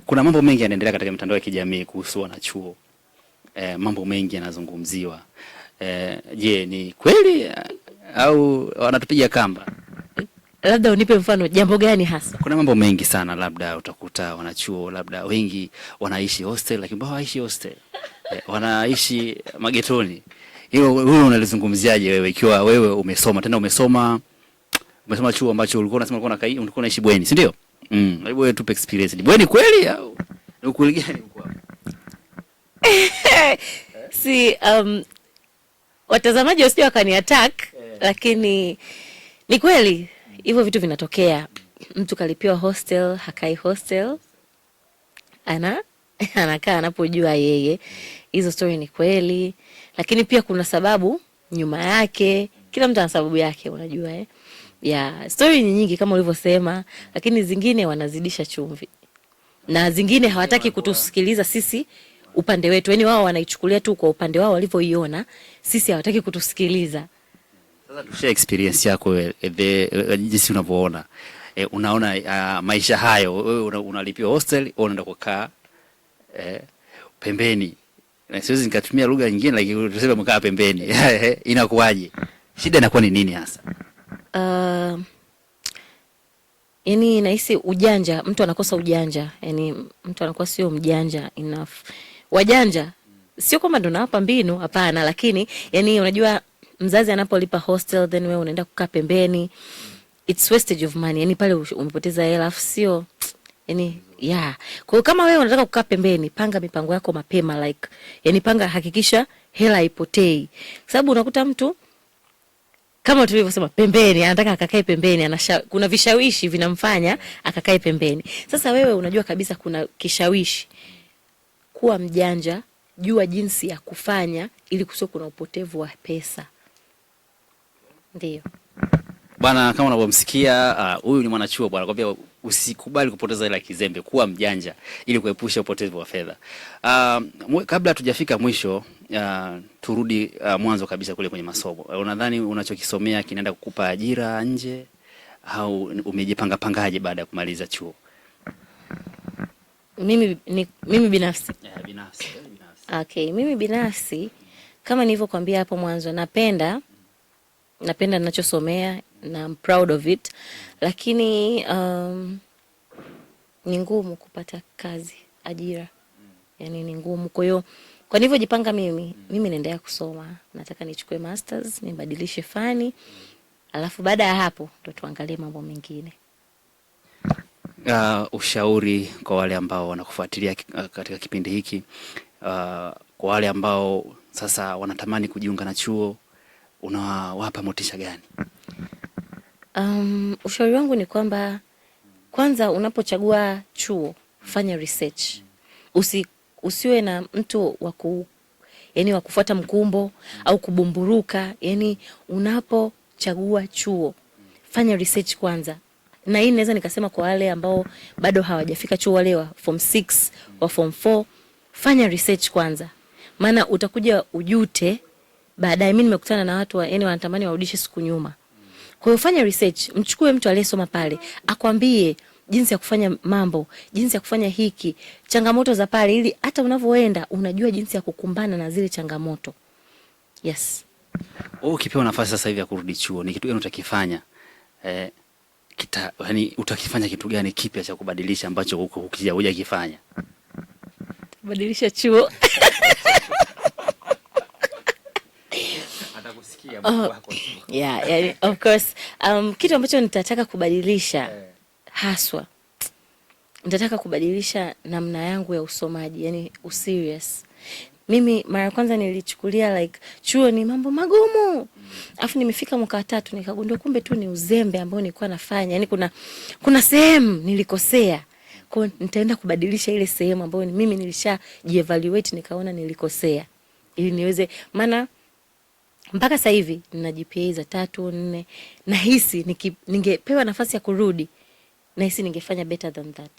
Kuna mambo mengi yanaendelea katika mitandao ya kijamii kuhusu wanachuo. Mambo mengi yanazungumziwa. Je, ni kweli au wanatupiga kamba? Labda unipe mfano, jambo gani hasa? Kuna mambo mengi sana, labda utakuta wanachuo labda wengi wanaishi hostel, lakini hawaishi hostel. Wanaishi magetoni. Hilo wewe unalizungumziaje wewe, ikiwa wewe umesoma tena umesoma chuo ambacho ulikuwa unasema ulikuwa unaishi bweni, si ndio? Hebu wewe tupe experience. Ni bweni kweli au ni ukweli gani uko hapo? Si watazamaji wasije wakani attack, lakini ni kweli hivyo vitu vinatokea. Mtu kalipiwa hostel, hakai hostel, anakaa anapojua yeye. Hizo story ni kweli, lakini pia kuna sababu nyuma yake. Kila mtu ana sababu yake, unajua eh? Yeah, story ni nyingi kama ulivyosema, lakini zingine wanazidisha chumvi na zingine hawataki kutusikiliza sisi upande wetu. Yaani wao wanaichukulia tu kwa upande wao walivyoiona, sisi hawataki kutusikiliza. Sasa tushare experience yako wewe, jinsi unavyoona. Unaona maisha hayo, wewe unalipiwa hostel, wewe unaenda kukaa pembeni. Na siwezi nikatumia lugha nyingine, lakini tuseme mkaa pembeni. Inakuwaje? Shida inakuwa ni nini hasa? Yaani nahisi ujanja, mtu anakosa ujanja. Yaani mtu anakuwa sio mjanja enough. Wajanja sio kwamba ndo nawapa mbinu, hapana, lakini yani unajua mzazi anapolipa hostel then wewe unaenda kukaa pembeni, it's wastage of money. Yani pale umepoteza hela, afu sio yani, yeah. Kwa hiyo kama wewe unataka kukaa pembeni, panga mipango yako mapema, like yani panga, hakikisha hela haipotei, sababu unakuta mtu kama tulivyosema pembeni, anataka akakae pembeni, kuna vishawishi vinamfanya akakae pembeni. Sasa wewe unajua kabisa kuna kishawishi, kuwa mjanja, jua jinsi ya kufanya ili kusiwe kuna upotevu wa pesa. Ndio. Bwana, kama unavyomsikia huyu ni mwanachuo bwana, kwambia usikubali kupoteza hela kizembe, kuwa mjanja ili kuepusha upotevu wa fedha. Kabla hatujafika mwisho, turudi mwanzo kabisa kule kwenye masomo. Unadhani unachokisomea kinaenda kukupa ajira nje au umejipanga pangaje baada ya kumaliza chuo? Mimi binafsi. Yeah, binafsi. Okay, mimi binafsi kama nilivyokuambia hapo mwanzo, napenda ninachosomea na I'm proud of it, lakini ni ngumu kupata kazi, ajira. Yani ni ngumu. Kwa hiyo kwa nilivyojipanga mimi naendelea kusoma. Nataka nichukue masters, nibadilishe fani, alafu baada ya hapo ndo tuangalie mambo mengine. Ushauri kwa wale ambao wanakufuatilia katika kipindi hiki, kwa wale ambao sasa wanatamani kujiunga na chuo, unawapa motisha gani? Ushauri wangu ni kwamba kwanza unapochagua chuo fanya research. Usiwe na mtu wa kufuata mkumbo au kubumburuka. Yani unapochagua chuo fanya research kwanza. Na hii naweza nikasema kwa wale ambao bado hawajafika chuo, wale wa form 6, wa form 4, fanya research kwanza. Maana utakuja ujute baadaye. Mimi nimekutana na watu wanatamani warudishe siku nyuma. Kwa hiyo fanya research, mchukue mtu aliyesoma pale, akwambie jinsi ya kufanya mambo, jinsi ya kufanya hiki, changamoto za pale, ili hata unavyoenda unajua jinsi ya kukumbana na zile changamoto. Yes. Wewe ukipewa nafasi sasa hivi ya kurudi chuo, ni kitu gani utakifanya? Utakifanya kitu gani kipya cha kubadilisha ambacho huko hujakifanya? Kubadilisha chuo. Atakusikia Mungu wako. Yeah, yani, of course. Kitu ambacho nitataka kubadilisha haswa, nitataka kubadilisha namna yangu ya usomaji, yani userious. Mimi mara kwanza nilichukulia chuo ni mambo magumu. Alafu nimefika mwaka wa 3 nikagundua kumbe tu ni uzembe ambao nilikuwa nafanya. Yani kuna sehemu nilikosea. Kwa hiyo nitaenda kubadilisha ile sehemu ambayo mimi nilisha-jievaluate nikaona nilikosea. Ili niweze, maana mpaka sasa hivi nina GPA za 3, 4, nahisi ningepewa nafasi ya kurudi, nahisi ningefanya better than that.